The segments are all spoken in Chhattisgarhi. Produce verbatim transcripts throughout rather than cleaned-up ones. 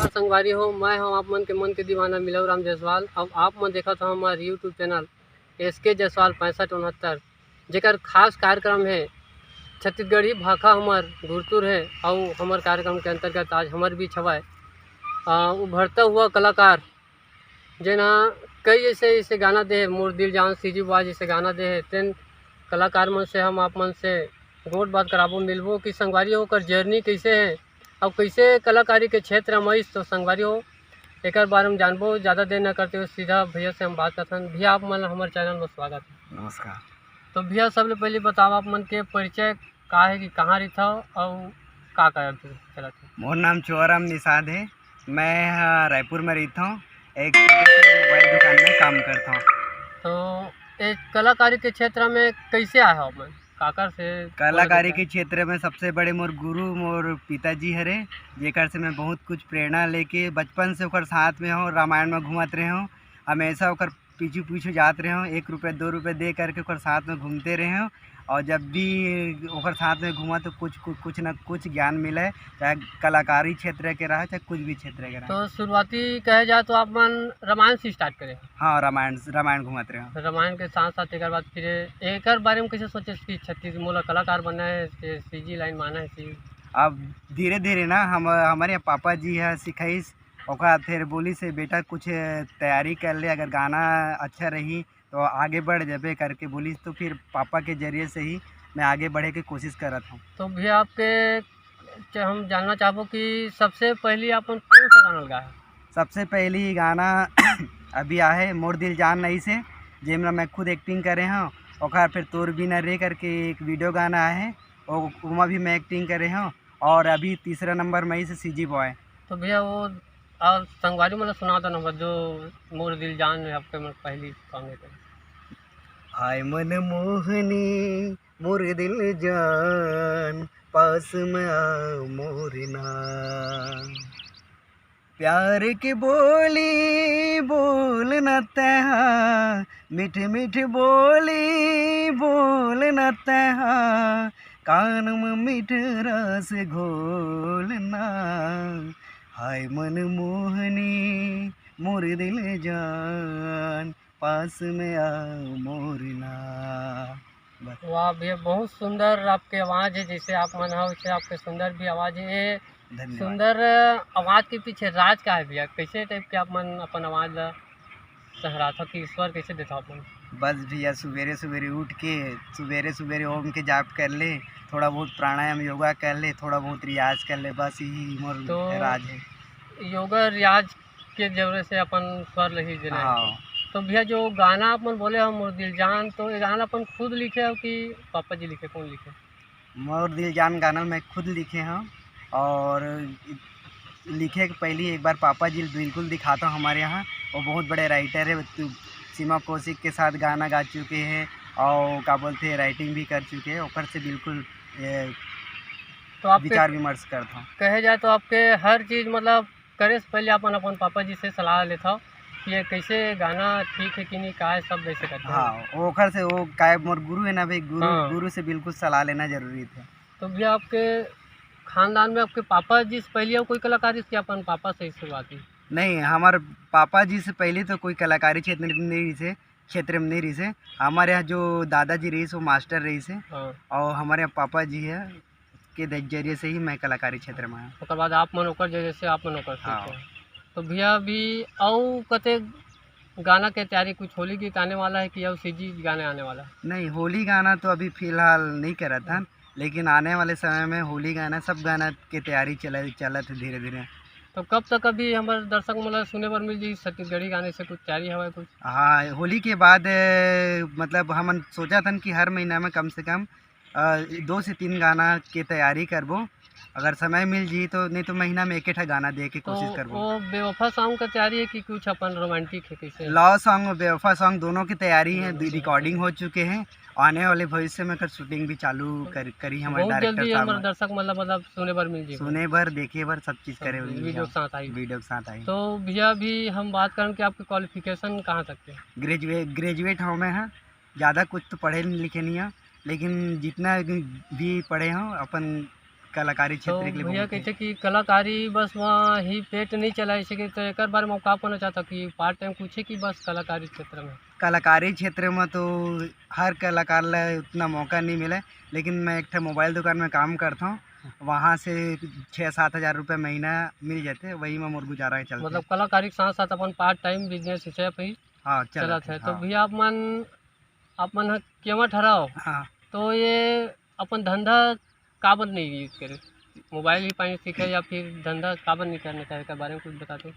संगवारी हो, मैं हूं आप मन के मन के दीवाना मिलऊ राम जायसवाल। अब आप मन देखत हो हमार YouTube चैनल एस के जायसवाल पैंसठ उनहत्तर, जेकर खास कार्यक्रम है छत्तीसगढ़ी भाखा हमर गुरतुर है। अउ हमर कार्यक्रम के अंतर्गत आज हमर बीच हवय, आ, उभरता हुआ कलाकार, जेन ह कई ऐसे ऐसे गाना दे हे, मोर दिल जान, सीजी बॉय जैसे गाना दे हे, तेन कलाकार मन से हम आप मन से गोठ बात कराबो, मिलबो कि संगवारी हो ओकर जर्नी कैसे है, अब कैसे कलाकारी के क्षेत्र में इस। तो संगवारी हो एकर बारे में जानबो। ज़्यादा देर न करते हुए सीधा भैया से हम बात करथन। भैया, आप मन ला हमर चैनल में स्वागत है। नमस्कार। तो भैया, सबले पहले बताओ, आप मन के परिचय का है कि कहाँ रहिथव अउ का का चलत है? मोर नाम चुआराम निषाद है। मैं ह रायपुर में रहिथव, एक छोटे से मोबाइल दुकान में काम करथव। तो एक कलाकारी के क्षेत्र में कैसे आए हो आप मन? काकर से कलाकारी के क्षेत्र में सबसे बड़े मोर गुरु, मोर पिताजी हरे, जेकर से मैं बहुत कुछ प्रेरणा लेके बचपन से ओकर साथ में हूँ, रामायण में घूमत रहे हूँ, हमेशा ओकर पीछू पीछू जात रहे हूँ, एक रुपये दो रुपये दे करके ओकर साथ में घूमते रहे हूँ। और जब भी ओकर साथ में घूमा तो कुछ कु-, कुछ ना कुछ ज्ञान मिले, चाहे कलाकारी क्षेत्र के रहा, चाहे कुछ भी क्षेत्र के रहा। तो शुरुआती कहे जाए तो आप मन रामायण से स्टार्ट करें? हाँ, रामायण, रामायण घूमत रहे हूँ। रामायण के साथ साथ एक बात फिर एक बारे में कैसे सोचे कि छत्तीस मोला कलाकार बनना है, सीजी लाइन में आना है, सीजी? अब धीरे धीरे ना हम, हमारे पापा जी है सिखाइस, ओकर बाद फिर बोलिस हे, "बेटा, कुछ तैयारी कर ले, अगर गाना अच्छा रही तो आगे बढ़ जाबे," करके बोलिस। तो फिर पापा के जरिए से ही मैं आगे बढ़े के कोशिश करत हूँ। तो भैया, आपके च-, हम जानना चाहबो कि सबसे पहली आपन कौन सा गाना लगा है? सबसे पहली गाना अभी आहे मोर दिल जान नहीं से, जेमला मैं खुद एक्टिंग करे हूँ। ओकर फिर तोर बिना रे करके एक वीडियो गाना आहे, ओ-, ओमा भी मैं एक्टिंग करे हूँ। और अभी तीसरा नंबर में से सीजी बॉय। तो भैया, वो और संगवारी मतलब सुना दो नंबर जो मोर दिल जान में आपके मतलब पहली सॉन्ग है। हाय मन मोहनी मोर दिल जान, पास में आ मोर ना। प्यार के बोली बोल न तैहा, मीठ मीठ बोली बोल न तैहा, कान में मीठ रस घोल ना। हाय मन मोहनी मोर दिल जान, पास में आ मोर ना। बस। वाह भैया, बहुत सुंदर आपके आवाज़ है। जैसे आप मन हो, वैसे आपके सुंदर भी आवाज़ है। धन्यवाद। सुंदर आवाज़ के पीछे राज का है भैया? कैसे टाइप के आप मन अपन आवाज़ ला सहराथव कि स्वर कैसे देथव अपन? बस भैया, सुबेरे सुबेरे उठ के, सुबेरे सुबेरे ओम के जाप कर ले, थोड़ा बहुत प्राणायाम, योगा कर ले, थोड़ा बहुत रियाज कर ले, बस यही मोर तो राज है। योगा रियाज के जरूरत से अपन स्वर ल ही देना है। हाँ। तो भैया, जो गाना आप मन बोले हो मोर दिल जान, तो ये गाना अपन खुद लिखे हो कि पापा जी लिखे, कौन लिखे? मोर दिल जान गाना मैं खुद लिखे हूँ और लिखे के पहली एक बार पापा जी बिल्कुल दिखाता हूँ हमारे यहाँ। वो बहुत बड़े राइटर है, तो सीमा कौशिक के साथ गाना गा चुके हैं और का बोलते हैं, राइटिंग भी कर चुके हैं। ओकर से बिल्कुल ये तो आप विचार विमर्श करता हूँ। कहे जाए तो आपके हर चीज़ मतलब करे से पहले अपन, अपन पापा जी से सलाह लेथव कि ये कैसे गाना ठीक है कि नहीं, का है, सब वैसे करते हैं। हाँ, ओखर से वो काय मोर गुरु है ना भाई, गुरु, हाँ। गुरु से बिल्कुल सलाह लेना जरूरी थे। तो भैया, आपके खानदान में आपके पापा जी से पहले और कोई कलाकार इसके अपन पापा से ही शुरुआत हुई? नहीं, हमारे पापा जी से पहले तो कोई कलाकारी क्षेत्र में नहीं रहिसे, क्षेत्र में नहीं रहिसे। हमारे यहाँ जो दादाजी रहिस, वो मास्टर रहिसे, हाँ। और हमारे यहाँ पापा जी है, के द-, जरिए से ही मैं कलाकारी क्षेत्र में आया। ओकर बाद आप मन ओकर जरिए से आप मन ओकर हाँ। सीखे। तो भैया, अभी अउ कते गाना के तैयारी, कुछ होली गीत आने वाला है कि अउ सीजी गाने आने वाला है? नहीं, होली गाना तो अभी फिलहाल नहीं करत हन, लेकिन आने वाले समय में होली गाना, सब गाना के तैयारी चल-, चलत है धीरे धीरे। तो कब तक अभी हमर दर्शक मन ला सुने बर मिल जाही छत्तीसगढ़ी गाने से, कुछ तैयारी हवय कुछ? हाँ, होली के बाद, ए, मतलब हमन सोचत हन कि हर महीना में कम से कम अ, दो से तीन गाना के तैयारी करबो, अगर समय मिल जी तो, नहीं तो महीना में एक ठा गाना दे के तो कोशिश करबो। वो बेवफा सॉन्ग का तैयारी है कि कुछ अपन रोमांटिक है, कैसे? लव सॉन्ग और बेवफा सॉन्ग दोनों की तैयारी है, दोनों की रिकॉर्डिंग हो चुके हैं। आने वाले भविष्य में कर शूटिंग भी चालू कर, करी हमारे बहुत डायरेक्टर जल्दी साहब हमारे हैं। दर्शक मतलब, मतलब सुने बर मिल जी। सुने बर, देखे बर, सब चीज़ सब करे वीडियो के साथ आई। वीडियो के साथ आई। तो भैया, अभी हम बात करन कि आपके क्वालिफिकेशन कहाँ तक है? ग्रेजुए-, ग्रेजुएट हूँ मैं, हाँ। ज़्यादा कुछ तो पढ़े लिखे नहीं हूँ, लेकिन जितना भी पढ़े हूँ अपन कलाकारी तो क्षेत्र के लिए भैया बहुत है। कहते कि कलाकारी बस वहाँ ही पेट नहीं चला, ऐसे कि तो एक बारे में आप का कहना चाहता कि पार्ट टाइम कुछ है कि बस कलाकारी क्षेत्र में? कलाकारी क्षेत्र में तो हर कलाकार ला उतना मौका नहीं मिले, लेकिन मैं एक ठे मोबाइल दुकान में काम करता हूँ, वहाँ से छः सात हज़ार रुपये महीना मिल जाते, वही में मोर गुजारा चलते। मतलब कलाकारी के साथ साथ अपन पार्ट टाइम बिजनेस हिसाब से ही हाँ चलत है। तो हाँ। भैया आप मन आप मन ह केमा ठहराव, हाँ। तो ये अपन धंधा काबर नहीं यूज करे, मोबाइल ही पानी सीखे या फिर धंधा काबर नहीं करना चाहे के बारे में कुछ बता दो।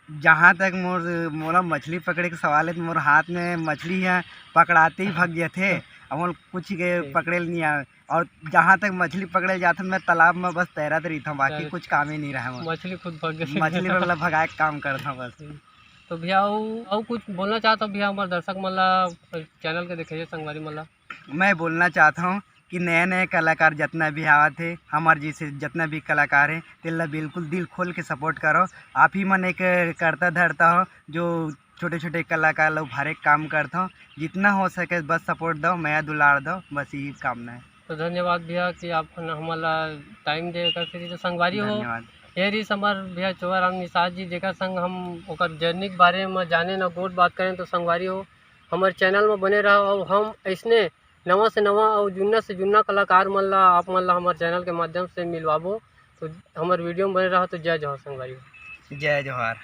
जहाँ तक मोर मोला मछली पकड़े के सवाल है, तो मोर हाथ में मछली है, पकड़ाते ही भाग जाते, अब मोला कुछ के ठीक। पकड़े नहीं आवे। और जहाँ तक मछली पकड़े जाते, मैं तालाब में बस तैरत रहिथौं, बाकी तैरत। कुछ काम ही नहीं रहे मोर। मछली खुद भाग गई। मछली मन ला भगाए के काम करथौं बस। तो भैया, अउ अउ कुछ बोलना चाहत हो भैया, हमारे दर्शक मन ला, चैनल के देखिए संगवारी मन ला। मैं बोलना चाहता हूँ कि नए नए कलाकार जितना भी आवत है, हमारे जैसे जितना भी कलाकार है, तेला बिल्कुल दिल खोल के सपोर्ट करो। आप ही मन एक करता धरता हो जो छोटे छोटे कलाकार लोग हर एक काम करता हो, जितना हो सके बस सपोर्ट दो, मया दुलार दो, बस यही कामना है। तो धन्यवाद भैया कि आप हमारा टाइम दे कर फिर तो संगवारी हो। धन्यवाद। ये रही हमार भैया चोराराम निषाद जी, जेकर संग हम ओकर जर्नी के बारे में जाने ना गोठ बात करें। तो संगवारी हो, हमारे चैनल में बने रहो और हम ऐसने नवा से नवा और जुन्ना से जुन्ना कलाकार मन ला आप मन ला हमारे चैनल के माध्यम से मिलवाबो। तो हमारे वीडियो में बने रहो। तो जय जोहार संगवारी हो। जय जोहार।